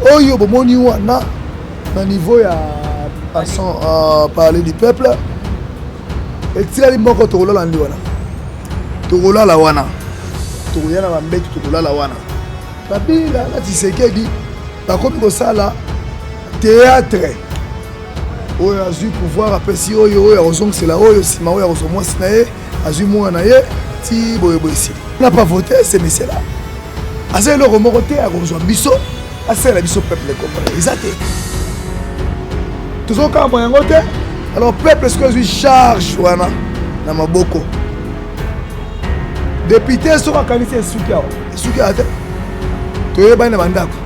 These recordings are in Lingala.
Oyo bomoni wana na niveau ya passant parler du peuple, etikali moko, tokolala ndi wana, tokolala wana, tokoya na bambeto, tokolala wana. Kabila na Tshisekedi bakomi kosala théâtre. Oyo azwi pouvoir, apesi oyo, oyo akozongisela oyo nsima, oyo akozwa mwasi na ye, azwi mwana na ye, ti boye boye esili. Na pas voté ce monsieur là aza eloko moko te akozwa biso, asalela biso. Peuple congolais eza te, tozokamba yango te. Alors peuple soki azwi charge wana na maboko, député soki akanisi esuki awa, esuki awa te. Toyebani na bandako,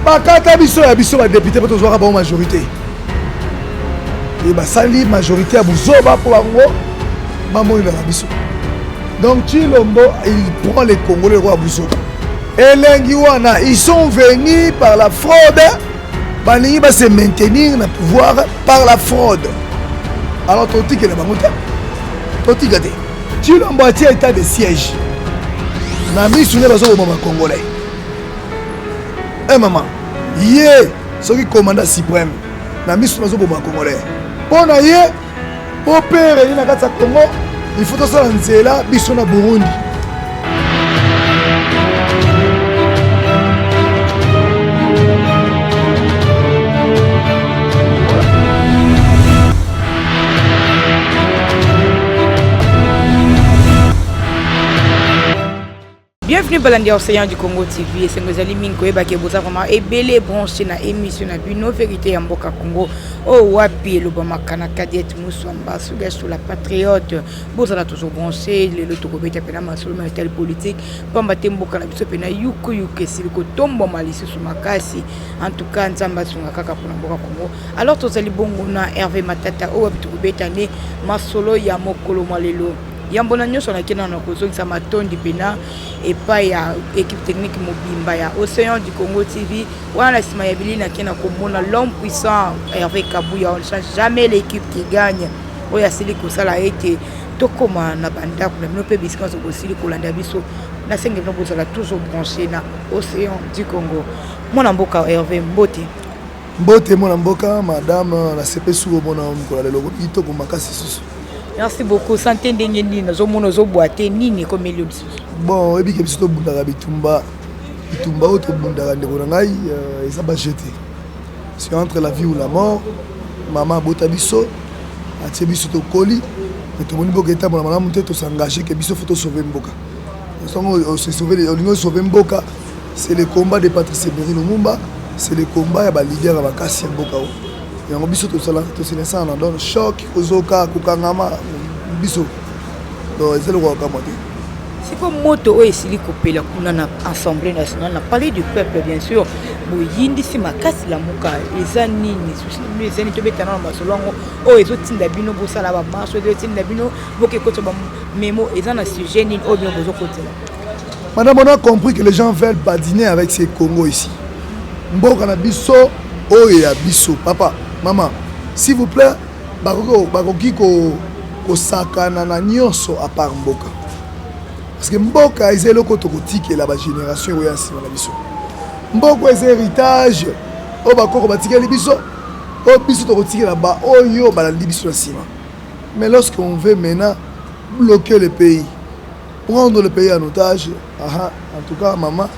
bakata biso ya biso badéputé mpo tozwaka bango majorité e basali majorité ya buzoba mpo bango bamonelaka biso. Donc Tshilombo, il prend les Congolais lokola buzoba. Elengi wana, ils sont venus par la fraude, balingi base maintenir na pouvoir par la fraude. Alors totikela bango te, totika te. Tshilombo atia état de siège na misu nde bazoboma bacongolais. E mama ye soki commandant suprême na misu, nazoboma congolais mpo na ye, mpo pere ye na kati ya Congo. Il faut tosala nzela biso na Burundi. Bienvenue balandi ya Océan du Congo TV. Esengo ezali mingi koyeba ke boza vraiment ebele branché na émission na bino Vérité ya mboka Congo, oyo wapi elobamaka na Kadiet Muswamba Sugasu la patriote. Bozala toujours branché. Lelo tokobeta mpena masolo ma etali politique, pamba te mboka na biso mpena yukuyuku esili kotombwama lisusu makasi. En tout cas, Nzambe asunga kaka mpona mboka Congo. Alors tozali bongo na Hervé Matata, oyo wapi tokobeta nde masolo ya mokolo mwa lelo. Yambo na nyonso, nakenda na kozongisa matondi mpena epai ya équipe technique mobimba ya Océan du Congo TV. Wana na nsima ya bilili, nakenda komona l'homme puissant Hervé Kabuya. On ne change jamais l'équipe qui gagne, oyo asili kosala ete tokóma na bandako na bino mpe bisika nyonso bosili kolanda biso. Nasenge bino bozala toujours branché na Océan du Congo. Mwana mboka Hervé, mbote. Mbote, mwana mboka madame. Nasepe suku omona mokolo lelo kitoko makasi susu. Merci beaucoup. Santé ndenge nini? Nazomona ozobwa te, nini ekomeli yo lisusu? Bon, oyebi ke biso tobundaka bitumba. Bitumba oyo tobundaka, ndeko na ngai, eza bajeu te. C'est entre la vie ou la mort. Mama abota biso, atie biso, tokoli, me tomoni mboka etambola malamu te. Tosengage ke biso faut tosauve mboka. Songo olingi osauve mboka, c'est le combat de Patrice Emery Lumumba, c'est le combat ya baleader ya makasi ya mboka oyo. Yango biso tosala, toselesana na don choc, kozoka, kokangama biso. Donc eza eloko ya kokamwa te. Siko moto oyo esili kopela kuna na Assemblée nationale, na Palais du peuple, bien sûr boyindisi makasi Lamuka, eza nini? Susi na bino eza nini? Tobetana na masolo yango. Oyo ezotinda bino bosala bamarche, oyo ezotinda bino bokekota bamemo, eza na sujet nini oyo bino bozokotela? Madame, on a compris que les gens veulent badiner avec ces Congo ici. Mboka na biso, oyo ya biso. Papa, maman, s'il vous plaît, bakoki kosakana na nyonso à part mboka. Parce que mboka eza eloko tokotikela bagénération oyo ya nsima na biso. Mboka eza héritage oyo bakoko batikeli biso, oyo biso tokotikela baoyo balandi biso na nsima. Mais lorsqu'on veut maintenant bloquer le pays, prendre le pays en otage, aha, en tout cas, maman,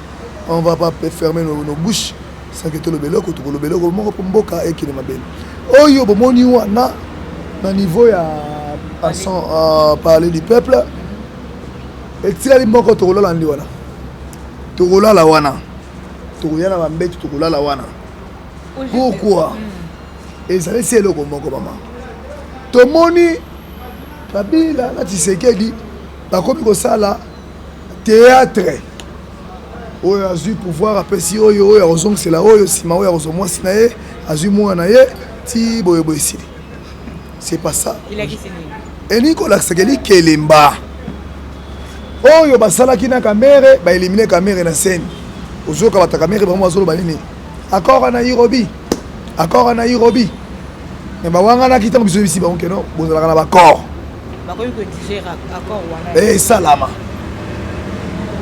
on va pas fermer nos bouches sans que toloba eloko. Tokoloba eloko moko mpo mboka ekende mabele. Oyo bomoni wana na niveau ya passant parler du peuple, etikali moko, tokolala ndi wana, tokolala wana, tokoya na bambeto, tokolala wana. Pourquoi? Ezali si eloko moko, mama. Tomoni Kabila na Tshisekedi bakomi kosala théâtre. Oyo azwi pouvoir, apesi oyo, oyo akozongisela oyo nsima, oyo akozwa mwasi na ye, azwi mwana na ye, ti boye boye esili. C'est pas ça. Elingi kolakisaka likelemba oyo basalaki na Kamerhe, baélimine Kamerhe na scène. Ozoyoka bato ya Kamerhe bango bazoloba nini? Accord ya Nairobi, accord ya Nairobi. Me bawanganaki ntango biso yebisi bango keno bozalaka na baaccord esalama.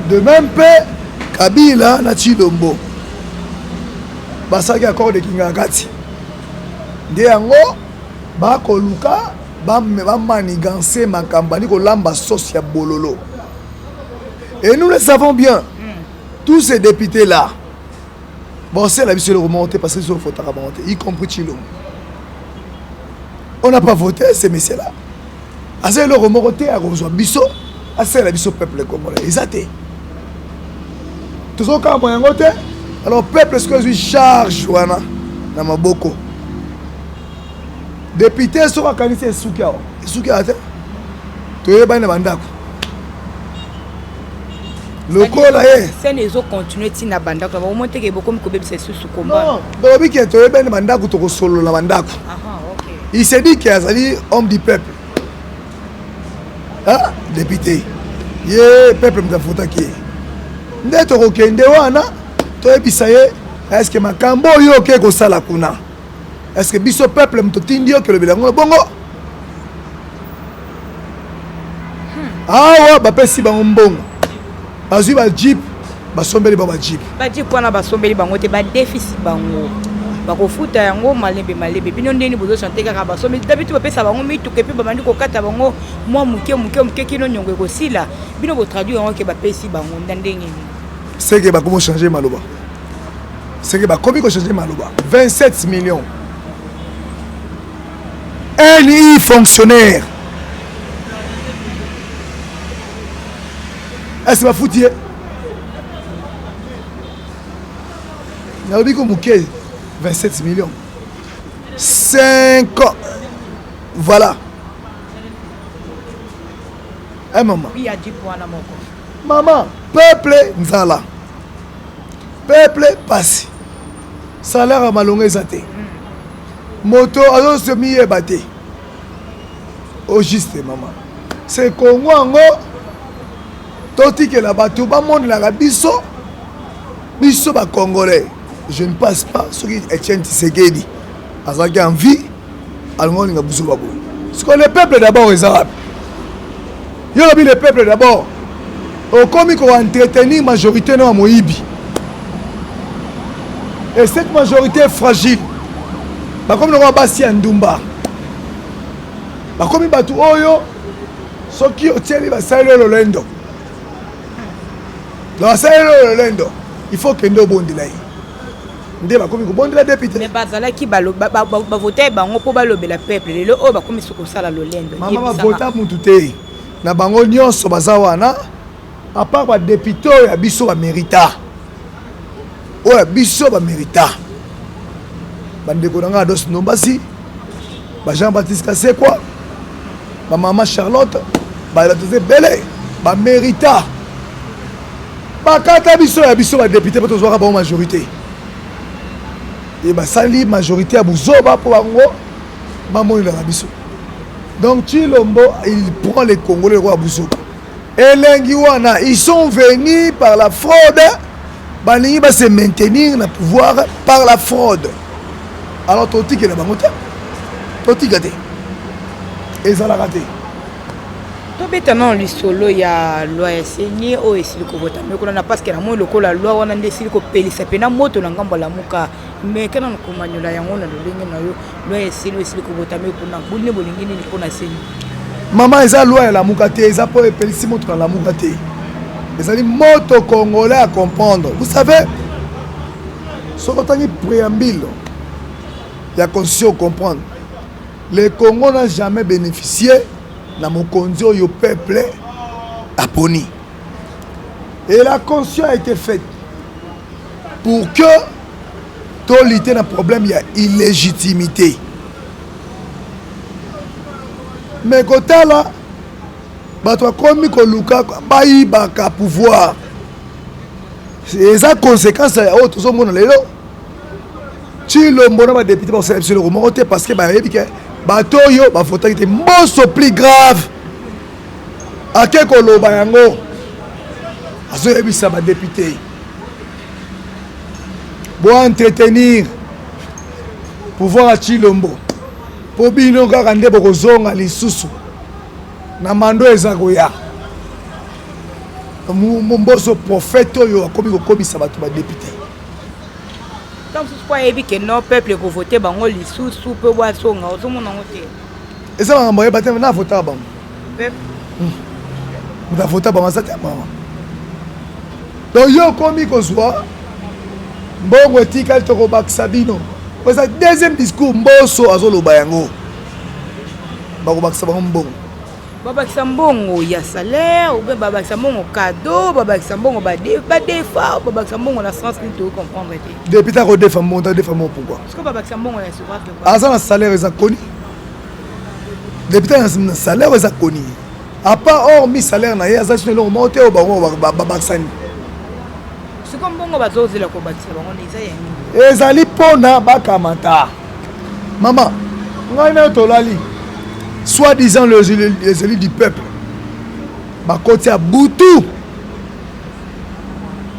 De même mpe Kabila na Tshilombo basalaki accord de Kingakati, nde yango bakoluka bamanigancer makambo, bandi kolamba sauce ya bololo. Et nous le savons bien, tous ces députés là bosela biso eloko moko te, parce que biso ofotaka bango te, y compris Tshilombo. On n'a pas voté ces messieurs là. Aza eloko moko te akozwa biso asalela biso peuple congolais, eza te, tozokamba yango te. Alors peuple soki azwi charge wana na maboko, député soki akanisi esuki awa, esuki awa te. Toyebani na bandako lokola ye. Scène ezocontinue ntina bandako na bango teke, bokomi kobebisa lisusu komba. Non, balobi ke toyebani na bandako, tokosolola bandako. Il s'est dit ke azali homme du peuple. Ah, député ye, peuple moto afutaki ye, nde tokokende wana toyebisa ye: est-ce makambo oyo oke kosala kuna, est-ce biso peuple moto tindi yo kelobela yango bongo? Awa bapesi bango mbongo, bazwi bajeep, basombeli bango bajeep. Bajeep wana basombeli bango te, badefisi bango, bakofuta yango malembe malembe. Bino ndeni bozochanter kaka basombeli dabi ti bapesa bango mituka, et puis babandi kokata bango mwa moke moke moke kino niongo ekosila. Bino botraduire yango ke bapesi bango nda ndenge nini? Seke bakomi kochanger maloba, seke bakomi kochanger maloba. 27 millions ni fonctionnaire, est-ce bafuti ye? Nalobi ko moke, 27 millions 5, voilà un mama. Ya jeep wana moko. Mama, peuple nzala, peuple pasi, salaire ya malongo eza te, moto azosomiyeba te au juste. Mama, c'est Congo yango totikela bato bamonelaka biso, biso bacongolais. Je ne pense pas soki Etienne Tshisekedi azalaki en vie, alingi olinga biso baboye. Sikoyo le peuple d'abord eza wapi? Yo lobi le peuple d'abord, okomi koentretenir majorité no ya moyibi, et cette majorité est fragile. Bakomi lokola basi ya ndumba, bakomi bato oyo soki otieli basaleli oyo lolendo, donc asaleli oyo lolendo, il faut kende obondela ye, nde bakomi kobondela député. Mais bazalaki bavota bango mpo balobela peuple, lelo oyo bakomi soki kosala lolendo. Mama, bavota mutu te na bango nyonso baza wana, à part badéputé oyo ya biso bamérita, oyo ya biso bamérita, bandeko na ngai Ados Ndombasi, bajean Baptiste Kasekwa, bamama Charlotte, bato eza ebele bamérita. Bakata biso ya biso badéputé mpo tozwaka bango majorité, e basali majorité ya buzoba mpo bango bamonelaka biso. Donc Tshilombo, il prend les Congolais lokola buzoba. Elengi wana, ils sont venus par la fraude, balingi base maintenir na pouvoir par la fraude. Alors totikela bango te, totika te, ezalaka te. Tobeta nano lisolo ya loi ya CENI oyo esili kovotama kuna na, parce que namoni lokola loi wana nde esili kopelisa mpena moto na ngambo ya Lamuka. Mais kana na komanyola yango na lolenge na yo, loi ya CENI oyo esili kovotama kuna, boline bolingi nini mpona CENI? Mama, eza loi ya Lamuka te, eza mpo epelisi moto na Lamuka te, ezali moto congolais à comprendre. Vous savez, soki otangi préambule ya constitution, comprendre le Congo n'a jamais bénéficié na mokonzi oyo peuple aponi, et la constitution a été faite pour que tolutte na problème ya illégitimité. Mais kotala bato bakomi koluka bayibaka pouvoir, eza conséquence ya oyo tozomona lelo. Tshilombo na badéputé bakosala biso eloko moko te, parce que bayebi ke bato oyo bavotaki te. Mboso, plus grave, ake koloba yango, azoyebisa badéputé: boentretenir pouvoir ya Tshilombo mpo bino kaka nde bokozonga lisusu na mando eza koya. Mboso prophète oyo akomi kokomisa bato badepute. Ntango mosusu po ayebi ke non, peuple ekovote bango lisusu mpe bwasonga, ozomona yango te. Eza makambo ayeba te, na votaka bango. Moto avota bango aza te, mama. Donc yo okomi kozwa mbongo etikali, tokobakisa bino. Eza deuxième discours Mboso azoloba yango, bakobakisa bango mbongo. Babakisa mbongo ya salaire ou bien babakisa mbongo cadeau, babakisa mbongo badefa, babakisa mbongo na sens nini? Tokoki comprendre te. Député akodefa mbongo, adefa mbongo pourquoi? Parce que babakisa mbongo ya assurance. Aza na salaire eza koni, député na salaire eza koni. À part, hormis salaire na ye, aza sino eloko moko te oyo bango babakisani. Siko mbongo bazozela kobakisa bango eza ya nini? Ezali mpona bakamata. Mama, ngai nayo tolali, soi-disant les élus du peuple bakoti ya butu,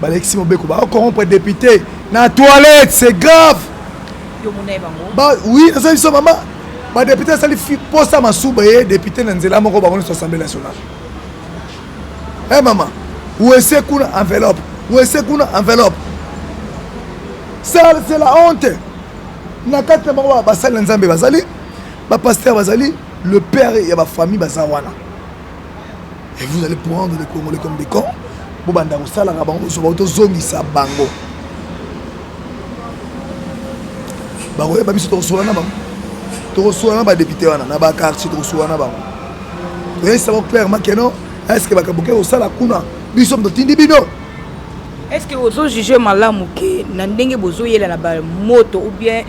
balekisi mobeko, bakocorrompre député na toilette. C'est grave. Ba, oui, nazali biso, mama. Badepute asali posa masuba ye député na nzela moko, bango nyonso, Assemblée nationale. E mama, wese kuna enveloppe, wese kuna enveloppe, ça c'est la honte. Na kati na bango basali na Nzambe bazali, bapasteur bazali, le père ya bafamille baza wana. Et vous allez prendre les Congolais comme des cons. Bobanda kosalaka bango bozoba, tozongisa bango, bakoyeba biso. Tokosola na bango, tokosola na badepute wana na baquartier, tokosola na bango, toyebisa bango clairement ke non. Est ce que bakaboke kosala kuna, biso totindi bino? Est ce que ozojuge malamu ke na ndenge bozoyela na bamoto ou bien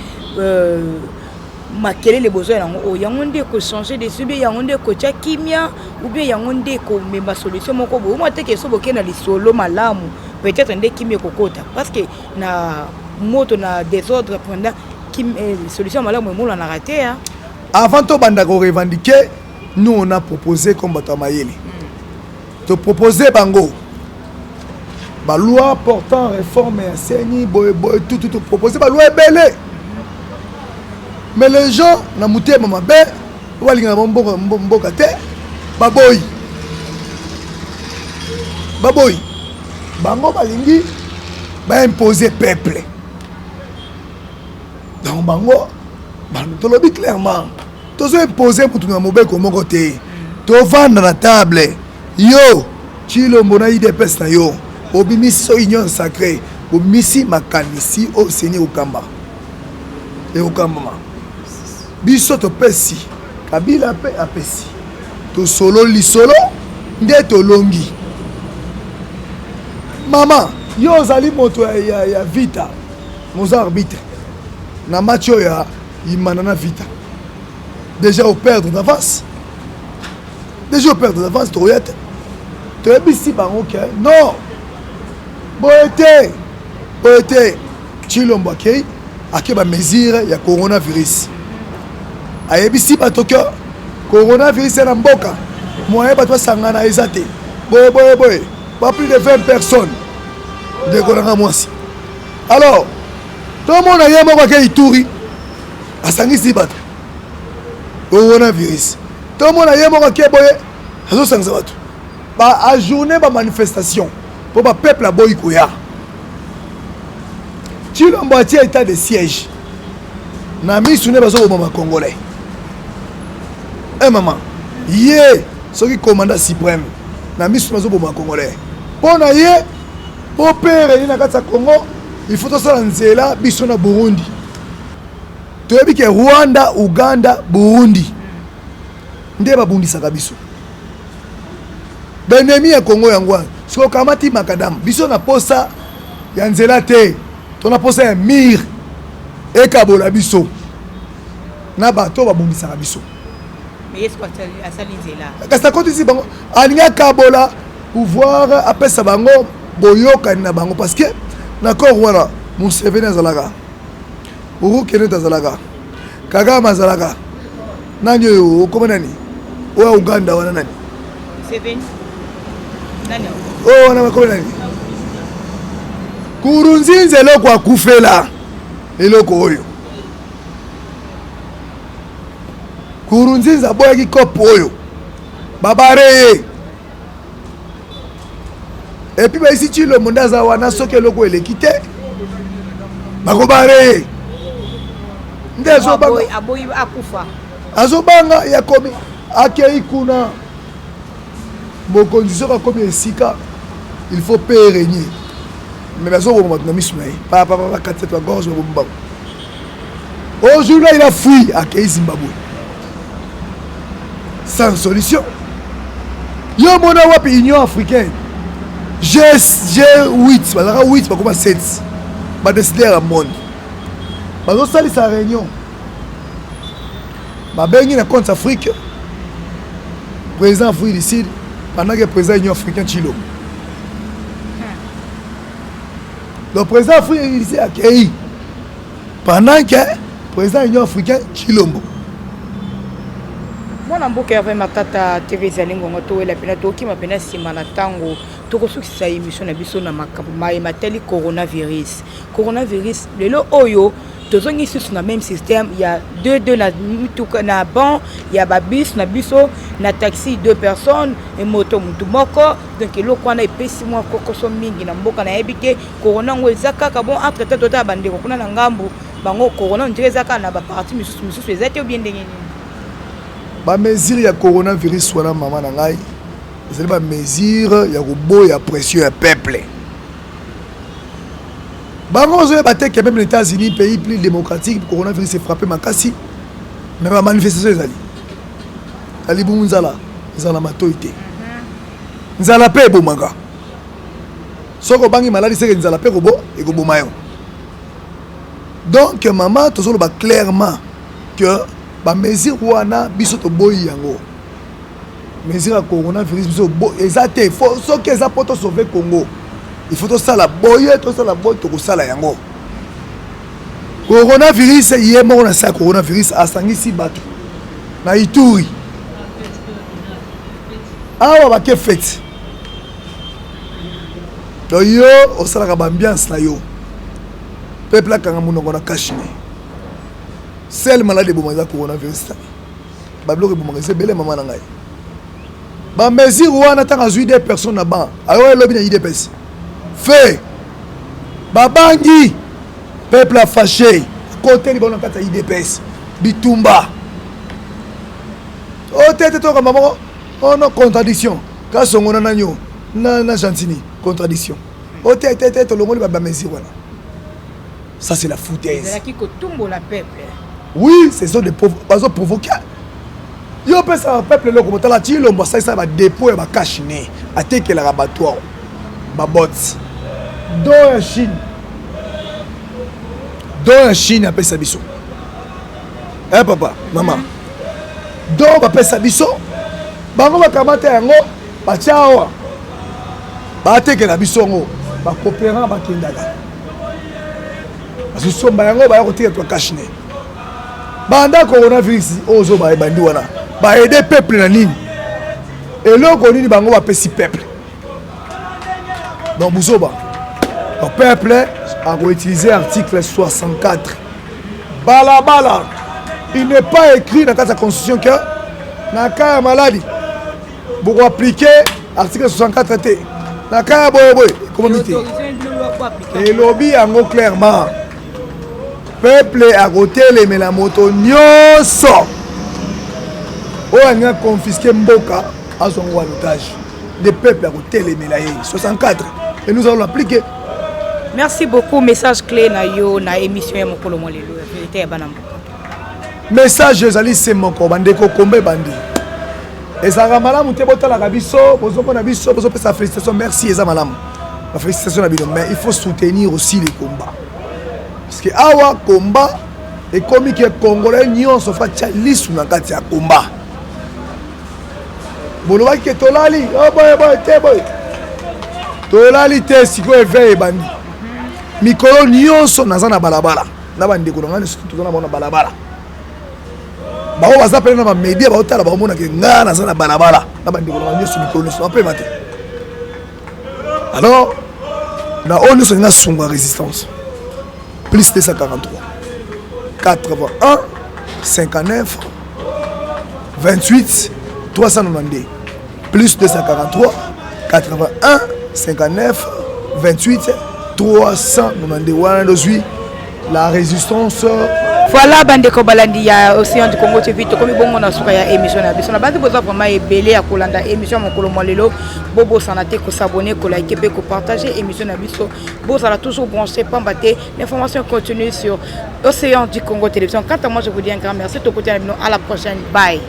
makelele bozoya yango oyo, yango nde ekochange dessus, bien yango nde ekotia kimia, ou bien yango nde ekomema solution moko boye? Omwa teke so bokei na lisolo malamu, peut-être nde kimia ekokota, parce que na moto, na désordre pendant, solution malamu emonanaka te. Avant tobanda korevendiquer, nous on a proposé comme bato ya mayele, topropose bango baloi portant réforme ya CENI, boye boye, tutu topropose baloi ebele. Mais les gens na motema mabe oyo balingaka bango mboka te, baboyi, baboyi. Bango balingi baimpose peuple. Donc bango, tolobi clairement, tozoimpose mutu na mobeko moko te. Tovanda na table. Yo Tshilombo na UDPS na yo, obimisi so Union sacrée, obimisi makanisi oyo CENI ekokamba, ekokambama. Biso topesi, Kabila mpe apesi, tosololi lisolo nde tolongi. Mama, yo ozali moto ya Vita, moza arbitre na match oyo ya Imana na Vita. Déjà operdre d'avance, déjà operdre d'avance. Tokoya te, toyebisi bango ke non, boye te, boye te. Tshilombo akei, ake bamesure ya coronavirus, ayebisi bato ke coronavirus ya na mboka, moyen bato basangana eza te, boye boye boye, ba plus de 20 personnes. Ndeko nanga mwasi, alors tomona ye moko ake Ituri, asangisi bato, coronavirus. Tomona ye moko ake boye, azosangisa bato, baajourne bamanifestation mpo bapeuple aboyi koya. Tshilombo atie état de siège na misu nde bazoboma bacongolais. E mama, ye soki commandant suprême na misu, bazoboma bacongolais mpo na ye. Mpo pere ye na kati ya Congo, il faut tosala nzela biso na Burundi. Toyebi ke Rwanda, Uganda, Burundi nde babundisaka biso, baennemi ya Congo yango wana. Soki okamati makadamu, biso na posa ya nzela te, to na posa ya mur ekabola biso na bato babundisaka biso. Kasi akotisi bango, alingi akabola pouvoir, apesa bango boyokani na bango, parce que na corps wana Museveni azalaka, Uhuru Kenyatta azalaka, Kagame azalaka, nani oyo okoma nani, oyo ya Uganda wana nani, oyo wana bakoma nani, Nkurunziza, eloko akufela eloko oyo. Nkurunziza aboyaki kope oyo babare ye. Et puis bayisi Tshilombo nde aza wana, soki eloko eleki te bakobare ye nde azobanga, azobanga ye akomi akei kuna. Mokonzi soki akomi esika, il faut pe régner, mais bazoboma bato na miso na ye, papapapa, kati ya gorge, babomi bango. Aujourd'hui il a fui, akei Zimbabwe sans solution. Yo mona wapi Union africaine G, G8 bazalaka 8, bakoma 7, badécideur ya monde bazosalisa réunion, babengi na compte Afrique président Afrique du Sud pendant que président Union africaine Tshilombo. Donc président Afrique du Sud akei pendant que président Union africaine Tshilombo. Mwana mboka Herve Matata TV, ezali ngongo towela mpena, tokima mpena nsima na ntango. Tokosukisa émission na biso na makambo maye matali coronavirus. Coronavirus lelo oyo tozongi susu na même système ya 2 2 na mituka, na ban ya babus na biso, na taxi deux personnes, moto mutu moko. Donc eloko wana epesi mwa kokoso mingi na mboka. Nayebi te, corona yango eza kaka bon. Entre temps totala bandeko kuna na ngambu bango, corona on dirait eza kaka na baparti misusu, misusu eza te, obie ndenge nini? Bamesure ya coronavirus wana, mama na ngai, ezali bamesure ya koboya pression ya peuple. Bango bazoyeba te ke même les États-Unis, pays plus démocratique, coronavirus efrappe makasi, mais bamanifestation ezali na libumu. Nzala ezala na matoi te, nzala mpe ebomaka. Soki obangi maladi, seke nzala mpe ekoboma yo. Donc mama, tozoloba clairement que bamesure wana biso toboyi yango. Mesure ya coronavirus biso eza te. Soki eza mpo tosauve Congo, il faut tosala boye, tosala boye, tokosala yango. Coronavirus ye moko na se ya coronavirus asangisi bato na Ituri awa, bake fête. Donc yo osalaka baambiance na yo, peuple akanga monoko na cache-nez. Seule maladie eboma eza coronavirus. Babiloko ebomaka eza ebele, mama na ngai. Bamesure wana, ntango azwi deux personnes na ban ayo, elobi na UDPS fe babangi, peuple afâché, akoteli bango na kati ya UDPS, bitumba o te te. Tokamba moko, oh non, contradiction. Kasongo na nani o na Gentini, contradiction. O te te te, tolongoli bamesure wana, ça c'est la foutaise. Ezalaki kotumbola peuple. Oui, ce sont des bazoprovoke. Yo opesaka peuple eloko, botala Tshilombo asalisaka badépôt ya bacache-nez, atekelaka bato awa babote. Don ya Chine, don ya Chine apesa biso, eh papa, mama, don bapesa biso, bango bakamata yango, batia awa, batekela biso yango. Bacoopérant bakendaka, bazosomba yango, baya kotika to cache-nez. Banda coronavirus oyo ozoba ebandi wana, baaider peuple na nini? Eloko nini bango bapesi peuple? Donc buzoba. Donc peuple akoutiliser article 64 balabala. Il n'est pas écrit na kati ya constitution que na cas ya maladie bokoappliquer article 64 te. Na cas ya boyeboye ekomami te. Elobi yango clairement: peuple akotelemela moto nyonso oyo alingi aconfisquer mboka, azwa ngo en otage. Nde peuple akotelemela ye, 64, et nous allons l'appliquer. Merci beaucoup. Message clé na yo na émission ya mokolo mwa lelo ya Vérité ya bana mboka? Message ezali se moko, bandeko. Kombe ebandi, ezalaka malamu te. Botalaka biso, bozomona biso, bozopesa félicitation, merci, eza malamu bafélicitation na bino, mais il faut soutenir aussi les combats, parce que awa combat ekomi ke Congolais nyonso fa tia lisu na kati ya combat. Bolobaki ke tolali, oh, boye boye te, boye tolali te. Sikoyo éveil ebandi. Mikolo nyonso naza na balabala na bandeko na ngai nyonso, toza na bango na balabala. Bango baza pene na bamédia, baotala, baomonake ngai naza na balabala na bandeko na ngai nyonso mikolo nyonso, bapema te. Alors na oyo nyonso alingi asunga résistance, plus 243 81 59 28 392, plus 243 81. 59 28 392. Wana nde la résistance. Voilà, bandeko balandi ya Océan du Congo TV, tokomi bongo na suka ya émission na biso. Na bandi boza vraiment ebele ya kolanda émission ya mokolo mwa lelo. Bobosana te kos'abonner, koliker mpe kopartager émission na biso. Bozala toujours branché, pamba te l'information continue sur Océan du Congo Télévision. Quant à moi, je vous dis un grand merci. Tokutana bino à la prochaine. Bye.